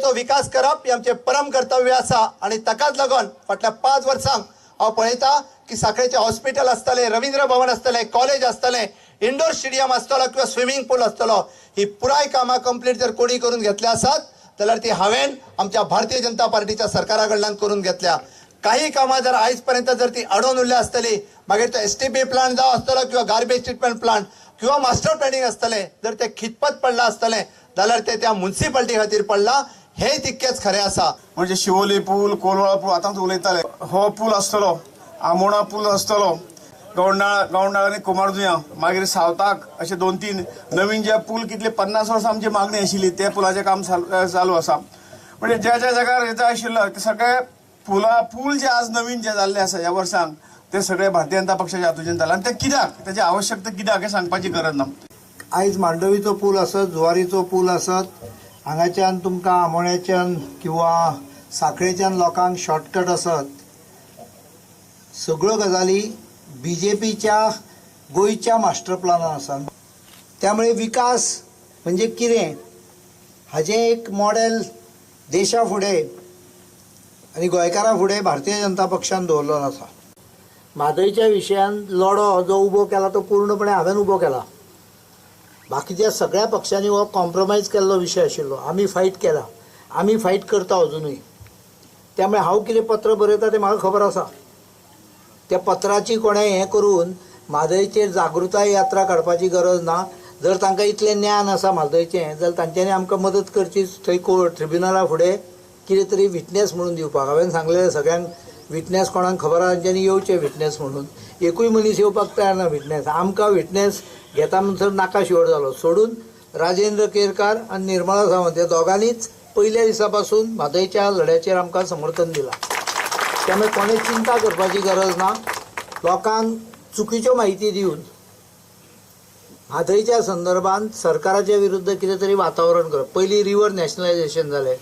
साखळेचो विकास करप हे आमचें परम कर्तव्य आसा आनी ताकाच लागून फाटल्या 5 वर्सांक हांव पळयता की साखळेचें हॉस्पिटल आसतलें, रवींद्र भवन आसतलें, कॉलेज आसतलें, इंडोर स्टेडियम आसतलो किंवा स्विमींग पूल आसतलो, ही पुराय कामां कंप्लीट जर कोणी करून घेतल्या आसात जाल्यार ती हांवें आमच्या भारतीय जनता पार्टीच्या सरकारा कडल्यान करून घेतल्या। काही कामां जर आयज पर्यंत जर ती अडोवन उरल्या आसतली, मागीर तो एसटीपी प्लांट जावं आसतलो किंवा गार्बेज ट्रिटमेंट प्लांट किंवा मास्टर प्लॅनिंग आसतलें, जर ते खितपत पडलां आसतलें जाल्यार ते त्या मुन्सिपाल्टी खातीर पडलां, हें तितकेंच खरें आसा। म्हणजे शिवोली पूल, कोलवाळ पूल आतांच उलयताले, हो पूल आसतलो, आमोणा पूल आसतलो, गवंडाळ आनी कुमारजुंया, मागीर सावताक अशे 2-3 नवीन जे पूल कितले 50 वर्सां आमची मागणी आशिल्ली ते पुलाचें काम चालू आसा। म्हणजे ज्या ज्या जाग्यार जाय आशिल्लो ते सगळे पूल जे आज नवीन जे जाल्ले आसा ह्या वर्सांक ते सगळे भारतीय जनता पक्षाच्या हातूंतल्यान जाले आनी ते कित्याक, तेची आवश्यकता कित्याक हें सांगपाची गरज ना। आयज मांडवीचो पूल आसत, जुवारीचो पूल आसत, हांगाच्यान तुमकां आमोण्याच्यान किंवा साखळेच्यान लोकांक शॉर्टकट आसत, सगळ्यो गजाली बीजेपीच्या गोंयच्या मास्टर प्लानान आसा। त्यामुळे विकास म्हणजे कितें हाजें एक मॉडेल देशा फुडें आनी गोंयकारां फुडें भारतीय जनता पक्षान दवरलो आसा। म्हादयच्या विशयान लढो जो उबो केला तो पूर्णपणे हांवें उबो केला, बाकीच्या सगळ्या पक्षांनी हो कॉम्प्रोमायज केल्लो विशय आशिल्लो। आमी फायट केला, आमी फायट करता अजुनूय। त्यामुळे हांव कितें पत्र बरयता तें म्हाका खबर आसा। त्या पत्राची कोणें हें करून म्हादयचेर जागृताय यात्रा काडपाची गरज ना। जर तांकां इतलें ज्ञान आसा म्हादयचें जाल्यार तांच्यांनी आमकां मदत करची, थंय कोर्ट ट्रिब्युनला फुडें कितें तरी विटनेस म्हणून दिवपाक। हांवें सांगलें सगळ्यांक विटनेस कोणाक खबर आसा तांच्यांनी येवचें विटनेस म्हणून, एकूय मनीस येवपाक तयार ना विटनेस। आमकां विटनेस घेता म्हणसर नाका शिवर जालो। सोडून राजेंद्र केरकार आनी निर्मला सावंत ह्या दोगांनीच पयल्या दिसा पासून म्हादयच्या लढ्याचेर आमकां समर्थन दिलां। त्यामुळे कोणें चिंता करपाची गरज ना। लोकांक चुकीच्यो म्हायती दिवन म्हादयच्या संदर्भात सरकाराच्या विरुद्ध कितें तरी वातावरण करप। पयलीं रिवर नॅशनलायझेशन जालें,